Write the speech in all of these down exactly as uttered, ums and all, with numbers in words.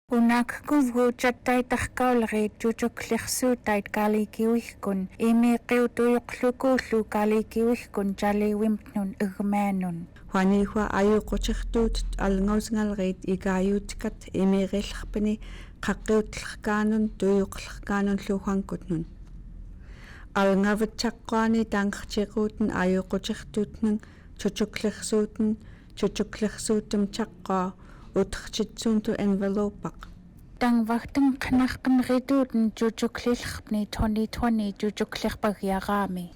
Unak kuvgu chattaitaq kaulġit tjutjuklixsuutait kalikiwikkun imiiqiutuyuqłukullu kalikiwikkun tjaliwimtnun igmaanun. Juanihua ayuqutsiqtuut alngautngalġit ikaayuutkat imiirilqpni qaqiutlqkaanun tuyuqlqkaanun lhuuankutnun. Alngavet tjaqquani tanqtjiqutn ayuqutsiqtuutnun tjutjuklixsuutn tjutjuklixsuutm tjaqqua utqtjitsuuntu envelopaq. Tangvagtngqnaqngritutn tjutjuklilqpni twenty twenty tjutjuklixpagiarami.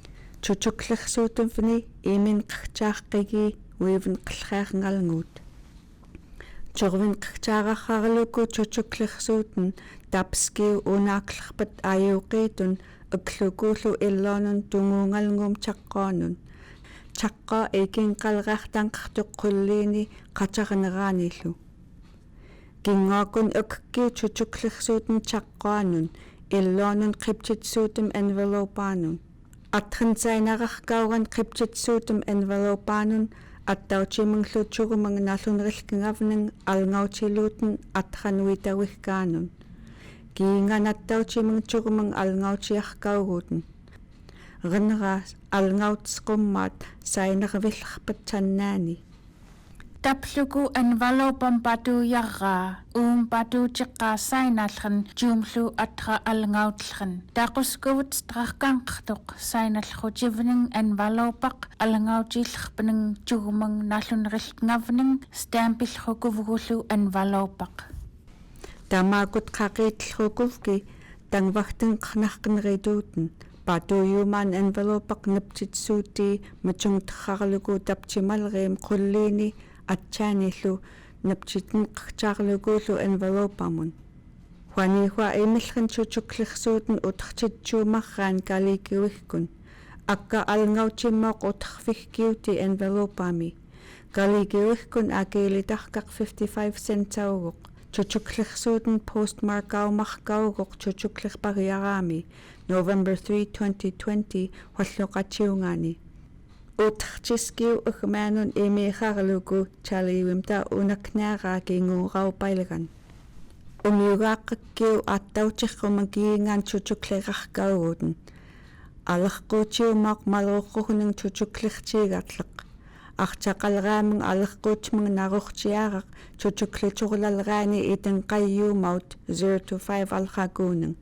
Tjutjuklixsuutmvni iminqkjaaqigi wivnqlxiarngalnguut. Tjurvin qkjaaraqarluku tjutjuklixsuutn tapskiu unaaqlqpet ayuuqiitun eklukulu illuunun tunguungalngum tjaqquanun. Tjaqqua ikinqalraqtanqtuq qulliini qatjarneraanillu. Kinguakun ekkiu tjutjuklixsuutn tjaqquanun illuunun qiptjitsuutm envelopaanun. Atren sainaraqkaugan qiptjitsuutm envelopaanun attautimenglu tjurmeng nallunrillkngavneng alngautiluutn atren uitawihkaanun. Kiingan attautimeng tjurmeng alngautiaqkauguutn. Renera alngautsqummat sainervillqpet tjannaani. Tapluku envelopam patuuyarraa uum patuutiqaa sainallren tjuumlu atra alngautlren. Taquskuvet traqkanqtuq sainallrutivneng envelopaq alngautilqpneng tjurmeng nallunrillkngavneng stampillrukuvgulu envelopaq. Tamakkut qaqiitlrukuvki tangvagtngqnaqngritutn patuuyumaan envelopaq neptjitsuutii metsungtraqluku taptimalriim qulliini atjaanillu neptjitngqjaarlukulu envelopamun. Juanihua imillren tjutjuklixsuutn utqtjitsuumarraan kalikiwikkun. Akka alngautimauq utqvihkiuti envelopami. Kalikiwikkun akiilitarkaq fifty-five cents auguq. Tjutjuklixsuutn postmarkaumarkauguq tjutjuklixpagiarami November three, twenty twenty wallukatiungani. Utqtjiskiu igmaanun imiiqarluku tjaliwimta unaknara kinguraupailgan. Umiugaaqkkiu attautiqquman kiingan tjutjukliraqkaugutn. Alaqquutiumauq malruqqugneng tjutjuklirtiigatleq. Artjaqalraameng alaqquutmeng naruqtiaraq tjutjukliturlalraani itngqaiumaut zero to five alqakuuneng.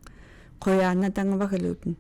Quyaana tangvaglutn.